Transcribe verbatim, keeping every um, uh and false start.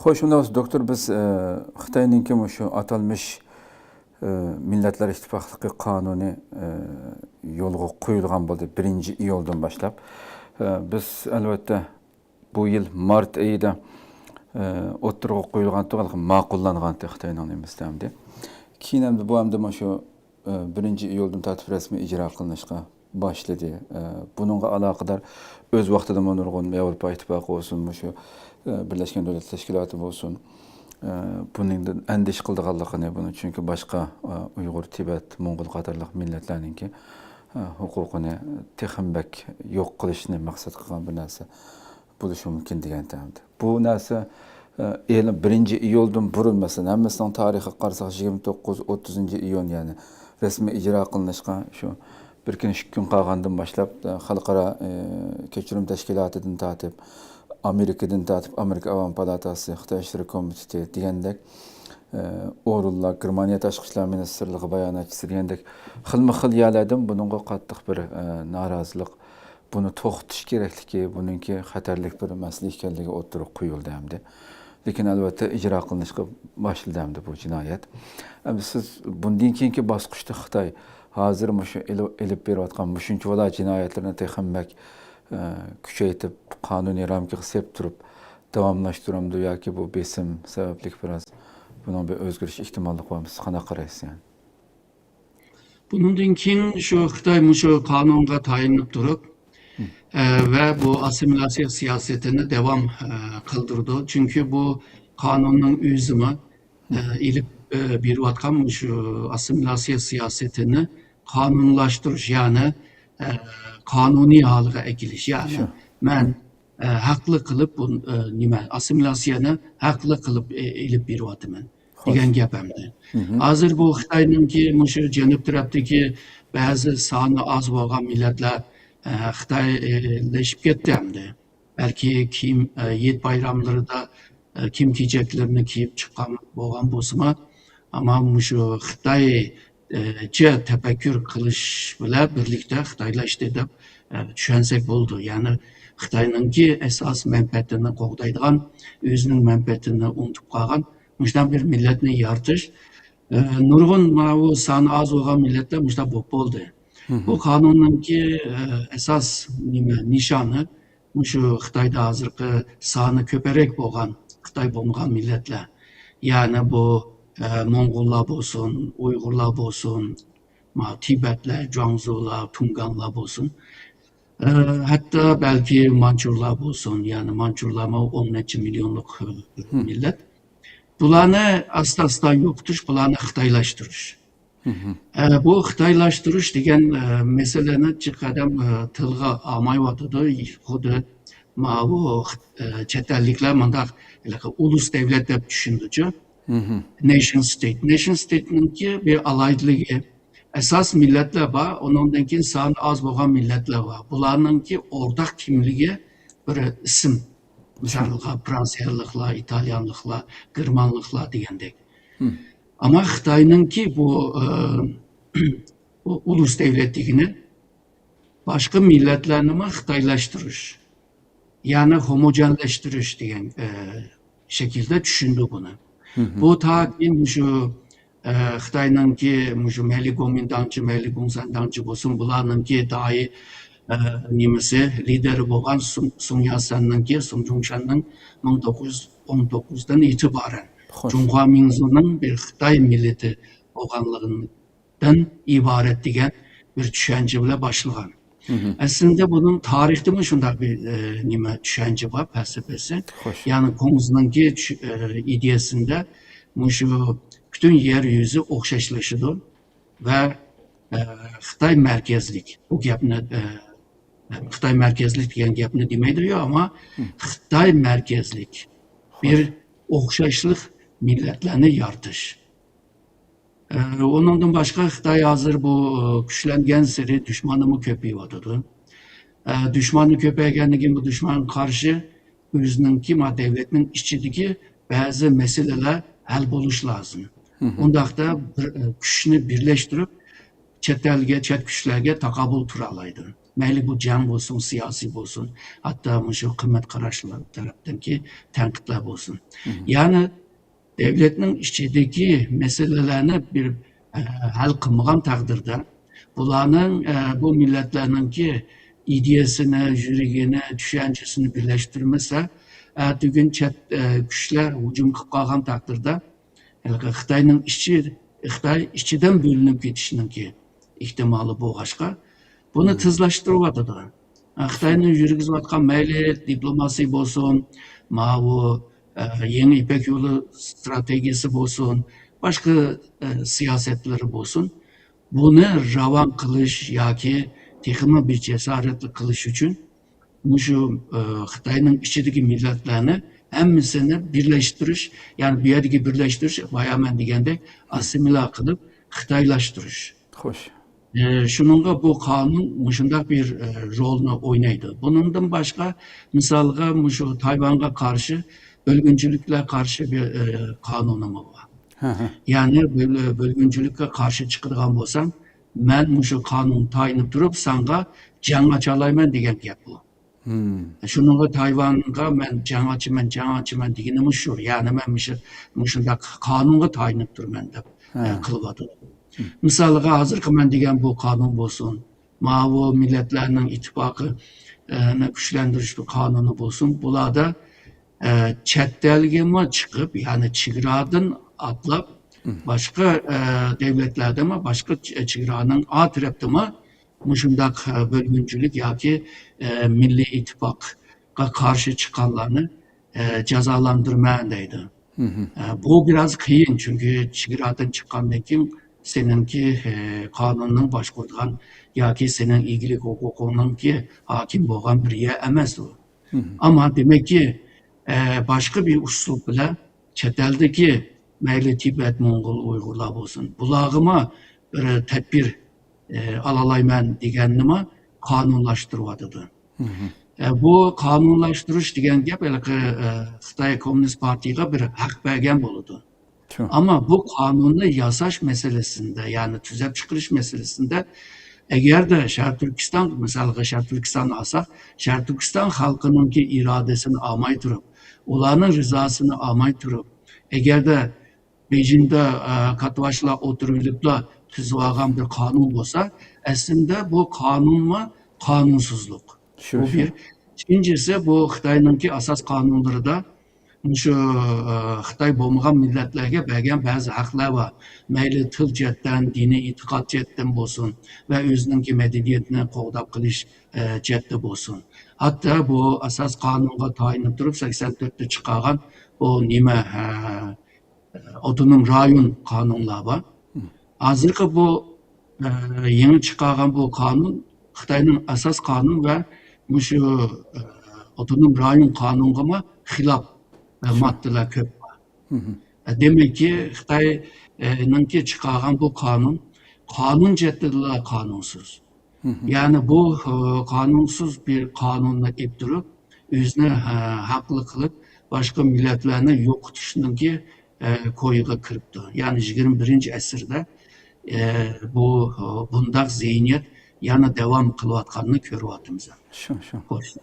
خوش، ئۇنداق بولسا، دوكتور، بىز، ئە، خىتاينىڭكى مۇشۇ ئاتالمىش، ئە، مىللەتلەر ئىتتىپاقلىقى قانۇنى، ئە، يولغا قويۇلغان بولدى بىرىنچى ئىيۇلدىن باشلاپ. ئە، بىز، ئەلۋەتتە، بۇ يىل مارت ئېيىدا، ئە، ئوتتۇرىغا قويۇلغان، ماقۇللانغان خىتاينىڭ نېمىسىدە ئەمدى. كېيىن ئەمدى بۇ ئەمدى مۇشۇ، ئە، بىرىنچى ئىيۇلدىن تارتىپ رەسمىي ئىجرا قىلىنىشقا باشلىدى. ئە، بۇنىڭغا ئالاقىدار ئۆز ۋاقتىدىمۇ نۇرغۇن ياۋروپا ئىتتىپاقى بولسۇن، مۇشۇ، ئە، بىرلەشكەن دۆلەتلەر تەشكىلاتى بولسۇن، ئە، بۇنىڭدىن ئەندىشە قىلىدىغانلىقىنى، بۇنى چۈنكى باشقا، ئە، ئۇيغۇر، تىبەت، موڭغۇل قاتارلىق مىللەتلەرنىڭكى، ئە، ھوقۇقىنى تېخىمۇ بەك يوق قىلىشنى مەقسەت قىلغان بىر نەرسە بولۇشى مۇمكىن دېگەن تەمدە. بۇ نەرسە، ئە، ئېلى بىرىنچى ئىيۇلدىن بۇرۇن، مەسىلەن، ھەممىسىنىڭ تارىخىغا قارىساق، يىگىرمە توققۇز، ئوتتۇزىنچى ئىيۇن، يەنى رەسمىي ئىجرا قىلىنىشقا شۇ بىر كۈن، ئىككى كۈن قالغاندىن باشلاپ، ئە، خەلقئارا، ئە، كەچۈرۈم تەشكىلاتىدىن تارتىپ، ئامېرىكىدىن تارتىپ، ئامېرىكا ئاۋام پالاتاسى، خىتاي ئىشلىرى كومىتېتى دېگەندەك، ئە، ئورۇنلار، گېرمانىيە تاشقى ئىشلار مىنىستىرلىقى باياناتچىسى دېگەندەك، خىلمۇ خىل يەرلەردىن بۇنىڭغا قاتتىق بىر، ئە، نارازىلىق، بۇنى توختىتىش كېرەكلىكى، بۇنىڭكى خەتەرلىك بىر مەسىلە ئىكەنلىكى ئوتتۇرىغا قويۇلدى ئەمدى. لېكىن، ئەلۋەتتە، ئىجرا قىلىنىشقا باشلىدى ئەمدى بۇ جىنايەت. ئەمدى سىز بۇندىن كېيىنكى باسقۇچتا خىتاي ھازىر مۇشۇ ئېلىپ، ئېلىپ بېرىۋاتقان مۇشۇنچىۋالا جىنايەتلىرىنى تېخىمۇ بەك، ئە، كۈچەيتىپ، قانۇنىي رامكىغا سېلىپ تۇرۇپ داۋاملاشتۇرامدۇ ياكى بۇ بېسىم سەۋەبلىك بىراز بۇنىڭ بىر ئۆزگىرىش ئېھتىماللىقى بارمۇ؟ سىز قانداق قارايسىز يەنى؟ بۇنىڭدىن كېيىن شۇ خىتاي مۇشۇ قانۇنغا تايىنىپ تۇرۇپ، ئە، ۋە بۇ ئاسسىمىلياتسىيە سىياسىتىنى داۋام، ئە، قىلدۇرىدۇ. چۈنكى بۇ قانۇننىڭ ئۆزىمۇ، ئە، ئېلىپ، ئە، بېرىۋاتقان مۇشۇ ئاسسىمىلياتسىيە سىياسىتىنى قانۇنلاشتۇرۇش، يەنى، ئە، قانۇنىي ھالغا ئەكېلىش. يەنى مەن، ئە، ھەقلىق قىلىپ بۇ، ئە، نېمە، ئاسسىمىلياتسىيەنى ھەقلىق قىلىپ، ئە، ئېلىپ بېرىۋاتىمەن دېگەن گەپ ئەمدى. ھازىر بۇ خىتاينىڭكى مۇشۇ جەنۇب تەرەپتىكى بەزى سانى ئاز بولغان مىللەتلەر، ئە، خىتايلىشىپ كەتتى ئەمدى. بەلكى كىيىم، ئە، ھېيت بايراملىرىدا، ئە، كىيىم-كېچەكلىرىنى كىيىپ چىققان بولغان بولسىمۇ، ئەمما مۇشۇ خىتاي، ئە، چە تەپەككۇر قىلىش بىلەن بىرلىكتە خىتايلاشتى دەپ، ئە، چۈشەنسەك بولىدۇ. يەنى خىتاينىڭكى ئاساس مەنپەئەتىنى قوغدايدىغان، ئۆزىنىڭ مەنپەئەتىنى ئۇنتۇپ قالغان مۇشۇنداق بىر مىللەتنى يارىتىش، ئە، نۇرغۇن ماۋۇ سانى ئاز بولغان مىللەتلەر مۇشۇنداق بولۇپ بولدى. بۇ قانۇننىڭكى، ئە، ئاساس نېمە، نىشانى مۇشۇ خىتايدا ھازىرقى سانى كۆپرەك بولغان خىتاي بولمىغان مىللەتلەر. يەنى بۇ، ئە، موڭغۇللار بولسۇن، ئۇيغۇرلار بولسۇن، ما، تىبەتلەر، جۇاڭزۇلار، تۇڭگانلار بولسۇن. ئە، ھەتتا بەلكى مانچۇرلار بولسۇن، يەنى مانچۇرلارمۇ ئون نەچچە مىليونلۇق، ئە، مىللەت. بۇلارنى ئاستا-ئاستا يوقىتىش، بۇلارنى خىتايلاشتۇرۇش. ئە، بۇ خىتايلاشتۇرۇش دېگەن، ئە، مەسىلىنى جىق ئادەم، ئە، تىلغا ئالمايۋاتىدۇ. خۇددى ماۋۇ، ئە، چەت ئەللىكلەر مۇنداق ھېلىقى ئۇلۇس دەۋلەت دەپ چۈشىنىدۇچۇ. نېشن ستېيت. نېشن ستېيتنىڭكى بىر ئالاھىدىلىكى، ئاساس مىللەتلەر بار، ئۇنىڭدىن كېيىن سانى ئاز بولغان مىللەتلەر بار. بۇلارنىڭكى ئورتاق كىملىكى بىر ئىسىم. مىسالغا، فرانسىيەلىقلار، ئىتالىيەلىقلار، گېرمانلىقلار دېگەندەك. ئەمما خىتاينىڭكى بۇ، ئە، بۇ ئۇلۇس دەۋلەت دېگىنى باشقا مىللەتلەرنىمۇ خىتايلاشتۇرۇش، يەنى خوموجەنلەشتۈرۈش دېگەن، ئە، شەكىلدە چۈشىنىدۇ بۇنى. بۇ تاكى مۇشۇ، ئە، خىتاينىڭكى مۇشۇ مەيلى گومىنداڭجى، مەيلى گۇڭسەنداڭجى بولسۇن، بۇلارنىڭكى داھىي، ئە، نېمىسى، لىدېرى بولغان سۇڭ، سۇڭ ياتسەننىڭكى، سۇڭ جۇڭشەننىڭ مىڭ توققۇز يۈز ئون توققۇزدىن ئېتىبارەن جۇڭخۇا مىڭزۇنىڭ بىر خىتاي مىللىتى بولغانلىقىنى دىن ئىبارەت دېگەن بىر چۈشەنچە بىلەن باشلىغان. ئەسلىندە بۇنىڭ تارىختىمۇ شۇنداق بىر، ئە، نېمە، چۈشەنچە بار، پەلسەپىسى. يەنى كۇڭزىنىڭكى چۈ-، ئە، ئىدىيەسىندە مۇشۇ پۈتۈن يەر يۈزى ئوخشاشلىشىدۇ ۋە، ئە، خىتاي مەركەزلىك بۇ گەپنى، ئە، خىتاي مەركەزلىك دېگەن گەپنى دېمەيدۇ، يا، ئەمما خىتاي مەركەزلىك بىر ئوخشاشلىق مىللەتلەرنى يارىتىش. ئە، ئۇنىڭدىن باشقا خىتاي ھازىر بۇ، ئە، كۈچلەنگەنسېرى دۈشمىنىمۇ كۆپىيىۋاتىدۇ. ئە، دۈشمىنى كۆپەيگەندىن كېيىن بۇ دۈشمەنگە قارشى ئۆزىنىڭكى ما دەۋلەتنىڭ ئىچىدىكى بەزى مەسىلىلەر ھەل بولۇشى لازىم. ئۇنداقتا بىر، ئە، كۈچنى بىرلەشتۈرۈپ، چەت ئەلگە، چەت كۈچلەرگە تاقابىل تۇرالايدۇ. مەيلى بۇ جەڭ بولسۇن، سىياسىي بولسۇن، ھەتتا مۇشۇ قىممەت قاراشلار تەرەپتىنكى تەنقىدلەر بولسۇن. يەنى دۆلەتنىڭ ئىچىدىكى مەسىلىلەرنى بىر، ئە، ھەل قىلمىغان تەقدىردە، بۇلارنىڭ، ئە، بۇ مىللەتلەرنىڭكى ئىدىيەسىنى، يۈرىكىنى، چۈشەنچىسىنى بىرلەشتۈرمىسە، ئەتىگۈن چەت، ئە، كۈچلەر ھۇجۇم قىلىپ قالغان تەقدىردە، ھېلىقى خىتاينىڭ ئىچى، خىتاي ئىچىدىن بۆلۈنۈپ كېتىشنىڭكى ئېھتىمالى بولغاچقا، بۇنى تېزلەشتۈرۈۋاتىدۇ. خىتاينىڭ يۈرگۈزۈۋاتقان مەيلى دىپلوماسىيە بولسۇن، ماۋۇ، ئە، يېڭى يىپەك يولى ستراتېگىيەسى بولسۇن، باشقا، ئە، سىياسەتلىرى بولسۇن، بۇنى راۋان قىلىش ياكى تېخىمۇ بىر جاسارەتلىك قىلىش ئۈچۈن مۇشۇ، ئە، خىتاينىڭ ئىچىدىكى مىللەتلەرنى ھەممىسىنى بىرلەشتۈرۈش، يەنى بۇ يەردىكى بىرلەشتۈرۈش، بايا مەن دېگەندەك، ئاسسىمىليا قىلىپ خىتايلاشتۇرۇش. خوش. ئە، شۇنىڭغا بۇ قانۇن مۇشۇنداق بىر، ئە، رولنى ئوينايدۇ. بۇنىڭدىن باشقا، مىسالغا، مۇشۇ تايۋانغا قارشى، بۆلگۈنچىلىكلەر قارشى بىر، ئە، قانۇنىمۇ بار. يەنى بۆل-، بۆلگۈنچىلىككە قارشى چىقىدىغان بولساڭ، مەن مۇشۇ قانۇنغا تايىنىپ تۇرۇپ ساڭا جەڭ ئاچالايمەن دېگەن گەپ بۇ. شۇنىڭغا تايۋانغا مەن جەڭ ئاچىمەن، جەڭ ئاچىمەن دېگىنىمۇ شۇ. يەنى مەن مۇشۇ، مۇشۇنداق قانۇنغا تايىنىپ تۇرىمەن دەپ، ئە، قىلىۋاتىدۇ. مىسالغا ھازىرقى مەن دېگەن بۇ قانۇن بولسۇن، ماۋۇ مىللەتلەرنىڭ ئىتتىپاقى، ئە، نى كۈچلەندۈرۈش قانۇنى بولسۇن، بۇلاردا، ئە، چەت ئەلگىمۇ چىقىپ، يەنى چېگرادىن ئاتلاپ، باشقا، ئە، دۆلەتلەردىمۇ، باشقا چ-، چېگرانىڭ ئا تەرەپتىمۇ مۇشۇنداق، ئە، بۆلگۈنچىلىك ياكى، ئە، مىللىي ئىتتىپاققا قارشى چىققانلارنى، ئە، جازالاندۇرىمەن دەيدۇ. ئە، بۇ بىراز قىيىن، چۈنكى چېگرادىن چىققاندىن كېيىن سېنىڭكى، ئە، قانۇننىڭ باشقۇرىدىغان ياكى سېنىڭ ئىگىلىك ھوقۇقۇڭنىڭكى ھاكىم بولغان بىر يەر ئەمەس ئۇ. ئەمما دېمەككى، ئە، باشقا بىر ئۇسۇل بىلەن چەت ئەلدىكى مەيلى تىبەت، موڭغۇل، ئۇيغۇرلار بولسۇن، بۇلارغىمۇ بىر تەدبىر، ئە، ئالالايمەن دېگەننىمۇ قانۇنلاشتۇرۇۋاتىدۇ. ئە، بۇ قانۇنلاشتۇرۇش دېگەن گەپ ھېلىقى، ئە، خىتاي كوممۇنىست پارتىيىغا بىر ھەق بەرگەن بولىدۇ. ئەمما بۇ قانۇننى ياساش مەسىلىسىندە، يەنى تۈزەپ چىقىرىش مەسىلىسىندە، ئەگەردە شەرقىي تۈركىستان، مىسالغا شەرقىي تۈركىستاننى ئالساق، شەرقىي تۈركىستان خەلقىنىڭكى ئىرادىسىنى ئالماي تۇرۇپ، ئۇلارنىڭ رىزاسىنى ئالماي تۇرۇپ، ئەگەردە بېيجىڭدا، ئە، كاتتىباشلار ئولتۇرۇۋېلىپلا تۈزۈۋالغان بىر قانۇن بولسا، ئەسلىدە بۇ قانۇنمۇ قانۇنسىزلىق. بۇ بىر. ئىككىنچىسى، بۇ خىتاينىڭكى ئاساس قانۇنلىرىدا مۇشۇ، ئە، خىتاي بولمىغان مىللەتلەرگە بەرگەن بەزى ھەقلەر بار. مەيلى تىل جەھەتتىن، دىنىي ئېتىقاد جەھەتتىن بولسۇن ۋە ئۆزىنىڭكى مەدەنىيىتىنى قوغداپ قېلىش، ئە، جەھەتتە بولسۇن. ھەتتا بۇ ئاساس قانۇنغا تايىنىپ تۇرۇپ سەكسەن تۆتتە چىقارغان بۇ نېمە، ئە، ئاپتونوم رايون قانۇنلار بار. ھازىرقى بۇ، ئە، يېڭى چىقارغان بۇ قانۇن خىتاينىڭ ئاساس قانۇن ۋە مۇشۇ، ئە، ئاپتونوم رايون قانۇنغىمۇ خىلاپ، ئە، ماددىلار كۆپ بار. ئە، دېمەككى، خىتاي، ئە، نىڭكى چىقارغان بۇ قانۇن قانۇن جەھەتتىنلا قانۇنسىز. يەنى بۇ، ئە، قانۇنسىز بىر قانۇننى ئېلىپ تۇرۇپ، ئۆزىنى، ئە، ھەقلىق قىلىپ، باشقا مىللەتلەرنى يوقىتىشنىڭكى، ئە، كويىغا كىرىپتۇ. يەنى يىگىرمە بىرىنچى ئەسىردە، ئە، بۇ، ئە، بۇنداق زېھنىيەت يەنە داۋام قىلىۋاتقاننى كۆرۈۋاتىمىز. شۇ، شۇ. خوش.